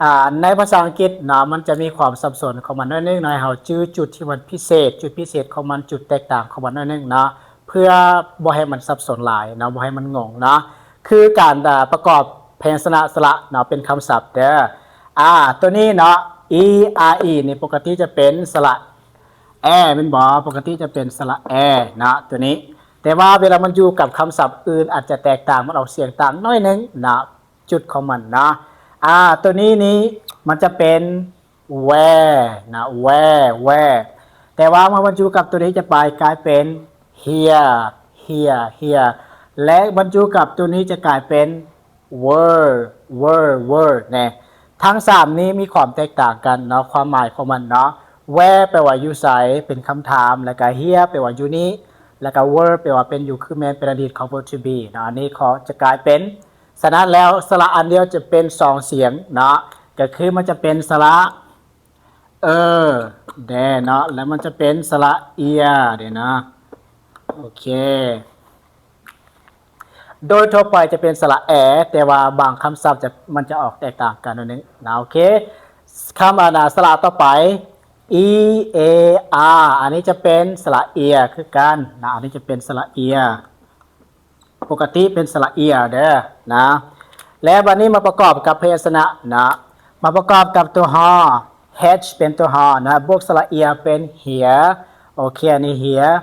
ອ່າ ໃນພາສາອັງກິດເນາະ ມັນຈະມີຄວາມສັບສົນຂອງມັນໜ້ອຍໜຶ່ງເນາະ, ໃຫ້ເຮົາຈື່ຈຸດທີ່ມັນພິເສດ, ຈຸດພິເສດຂອງມັນ, ຈຸດແຕກຕ່າງຂອງມັນໜ້ອຍໜຶ່ງເນາະ, ເພື່ອບໍ່ໃຫ້ມັນສັບສົນຫຼາຍເນາະ, ບໍ່ໃຫ້ມັນງົງເນາະ. ຄືການ ອ່າ ປະກອບພະຍັນຊະນະສະຫຼະເນາະ ເປັນຄຳສັບເດີ. ອ່າ ໂຕນີ້ເນາະ E R E ນີ້ປົກກະຕິຈະເປັນສະຫຼະແອແມ່ນບໍ່? ປົກກະຕິຈະເປັນສະຫຼະແອເນາະ ໂຕນີ້. ແຕ່ວ່າເວລາມັນຢູ່ກັບຄຳສັບອື່ນ ອາດຈະແຕກຕ່າງ, ມັນອອກສຽງຕ່າງໜ້ອຍໜຶ່ງເນາະ. ຈຸດຂອງມັນເນາະ. ອ່າ ໂຕນີ້ນີ້ມັນຈະເປັນ where ນະ where where ແຕ່ວ່າເມື່ອມັນຢູ່ກັບໂຕນີ້ຈະໄປກາຍເປັນ here here here ແລະມັນຢູ່ກັບໂຕນີ້ຈະກາຍເປັນ were were were ແນ່. ທັງສາມນີ້ມີຄວາມແຕກຕ່າງກັນເນາະ ຄວາມໝາຍຂອງມັນເນາະ. where ແປວ່າຢູ່ໃສ ເປັນຄຳຖາມ, ແລ້ວກະ here ແປວ່າຢູ່ນີ້, ແລ້ວກະ were ແປວ່າເປັນຢູ່ ຄືແມ່ນເປັນອະດີດຂອງ verb to be ເນາະ. ອັນນີ້ເຂົາຈະກາຍເປັນ ສະນັ້ນແລ້ວ ສະຫຼະອັນດຽວຈະເປັນສອງສຽງເນາະ, ກໍຄືມັນຈະເປັນສະຫຼະ ເອີ ແດ່ເນາະ ແລ້ວມັນຈະເປັນສະຫຼະເອຍເດ້ເນາະ. ໂອເຄ ໂດຍທົ່ວໄປຈະເປັນສະຫຼະແອ, ແຕ່ວ່າບາງຄຳສັບຈະ ມັນຈະອອກແຕກຕ່າງກັນໜ້ອຍໜຶ່ງນະ. ໂອເຄ ຄຳ ອັນນະ ສະຫຼະຕໍ່ໄປ E A R ອັນນີ້ຈະເປັນສະຫຼະເອຍຄືກັນນະ, ອັນນີ້ຈະເປັນສະຫຼະເອຍ. ປົກກະຕິເປັນສະຫຼະເອຍເດີນະ. ແລ້ວບາດນີ້ມາປະກອບກັບພະຍັນຊະນະນະ, ມາປະກອບກັບຕົວ h, h ເປັນຕົວ h ນະ ບວກສະຫຼະເອຍເປັນ here. ໂອເຄ ອັນນີ້ here.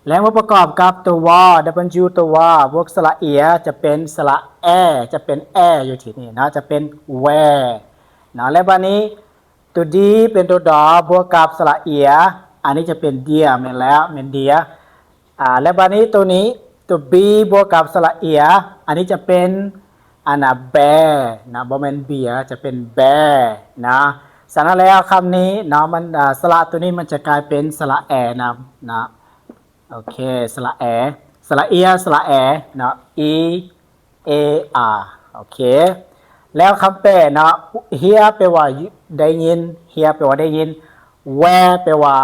ແລ້ວມາປະກອບກັບຕົວ w, w ຕົວ w ບວກສະຫຼະເອຍຈະເປັນສະຫຼະແອ, ຈະເປັນແອຢູ່ທີ່ນີ້ນະ, ຈະເປັນ where ນະ. ແລ້ວບາດນີ້ ຕົວ D ເປັນຕົວ d ບວກກັບສະຫຼະເອຍ, ອັນນີ້ຈະເປັນ dear ແມ່ນແລ້ວ ແມ່ນ dear. ອ່າ ແລ້ວບາດນີ້ຕົວນີ້ ຕົວ B ບວກກັບສະຫຼະເອຍ, ອັນນີ້ຈະເປັນ ອັນນະ bear ນະ ບໍ່ແມ່ນ beer ຈະເປັນ bear ນະ. ສະນັ້ນແລ້ວຄຳນີ້ເນາະ ມັນ ອ່າ ສະຫຼະຕົວນີ້ມັນຈະກາຍເປັນສະຫຼະແອນຳນະ. ໂອເຄ ສະຫຼະແອ ສະຫຼະເອຍ ສະຫຼະແອເນາະ E A R. ໂອເຄ ແລ້ວຄຳແປເນາະ hear ແປວ່າໄດ້ຍິນ, hear ແປວ່າໄດ້ຍິນ, wear ແປວ່າ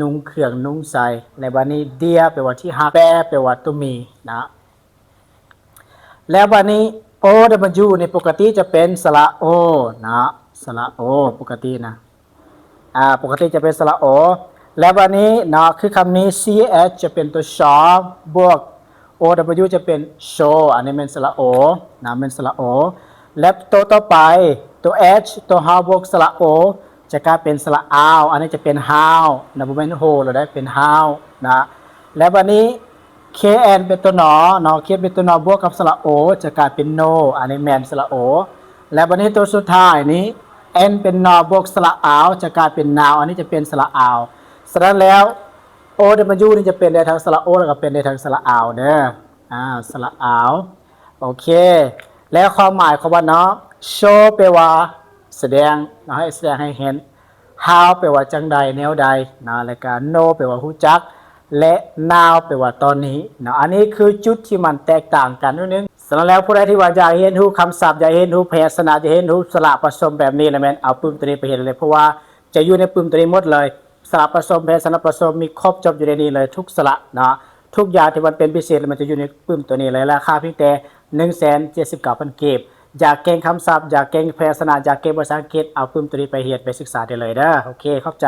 ນຸ່ງເຄື່ອງນຸ່ງໃສ່ ແລະ ບາດນີ້ dear ແປວ່າທີ່ຮັກ, bear ແປວ່າຕົວ ມີ ນະ. ແລ້ວບາດນີ້ O W ນີ້ປົກກະຕິຈະເປັນສະຫຼະໂອນະ, ສະຫຼະໂອປົກກະຕິນະ. ອ່າ ປົກກະຕິຈະເປັນສະຫຼະໂອ. ແລ້ວບາດນີ້ເນາະ ຄືຄຳນີ້ C H ຈະເປັນຕົວ ຊ ບວກ O W ຈະເປັນ ໂຊ, ອັນນີ້ແມ່ນສະຫຼະໂອນະ ແມ່ນສະຫຼະໂອ. ແລະ ໂຕຕໍ່ໄປ ຕົວ H ຕົວ ຮ ບວກສະຫຼະໂອ ຈະກາຍເປັນສະຫຼະອາວ, ອັນນີ້ຈະເປັນຮາວນະ ບໍ່ແມ່ນໂຮແລ້ວເດ້ ເປັນຮາວນະ. ແລ້ວບາດນີ້ K N ເປັນຕົວ ນ ເນາະ, K N ເປັນຕົວ ນ ບວກກັບສະຫຼະໂອ ຈະກາຍເປັນໂນ, ອັນນີ້ແມ່ນສະຫຼະໂອ. ແລ້ວບາດນີ້ຕົວສຸດທ້າຍນີ້ N ເປັນ ນ ບວກສະຫຼະອາວ ຈະກາຍເປັນນາວ, ອັນນີ້ຈະເປັນສະຫຼະອາວ. ສະນັ້ນແລ້ວ O W ນີ້ຈະເປັນໄດ້ທັງສະຫຼະໂອ ແລ້ວກໍເປັນໄດ້ທັງສະຫຼະອາວເດີ. ອ່າ ສະຫຼະອາວ. ໂອເຄ ແລ້ວຄວາມໝາຍຂອງມັນເນາະ ໂຊ ແປວ່າສະແດງເນາະ, ໃຫ້ສະແດງໃຫ້ເຫັນ. ຮາວ ແປວ່າຈັ່ງໃດ ແນວໃດເນາະ, ແລ້ວກະ ໂນ ແປວ່າຮູ້ຈັກ ແລະ ນາວ ແປວ່າຕອນນີ້ເນາະ. ອັນນີ້ຄືຈຸດທີ່ມັນແຕກຕ່າງກັນໜ້ອຍໜຶ່ງ. ສະນັ້ນແລ້ວ ຜູ້ໃດທີ່ວ່າຢາກຮຽນຮູ້ຄຳສັບ, ຢາກຮຽນຮູ້ພະຍັນຊະນະ, ຢາກຮຽນຮູ້ສະຫຼະປະສົມແບບນີ້ນະ ແມ່ນເອົາປຶ້ມໂຕນີ້ໄປເຮັດເລີຍ, ເພາະວ່າຈະຢູ່ໃນປຶ້ມໂຕນີ້ໝົດເລີຍ. ສະຫຼະປະສົມ, ພະຍັນຊະນະປະສົມ ມີຄົບຈົບຢູ່ໃນນີ້ເລີຍ ທຸກສະຫຼະເນາະ, ທຸກຢ່າງທີ່ມັນເປັນພິເສດ ມັນຈະຢູ່ໃນປຶ້ມໂຕນີ້ເລີຍ. ລາຄາພຽງແຕ່ໜຶ່ງແສນເຈັດສິບເກົ້າພັນກີບ. ຢາກເກັ່ງຄຳສັບ, ຢາກເກັ່ງພະຍັນຊະນະ, ຢາກເກັ່ງພາສາອັງກິດ, ເອົາປຶ້ມໂຕນີ້ໄປຮຽນ, ໄປສຶກສາໄດ້ເລີຍເດີ. ໂອເຄ ຂອບໃຈ.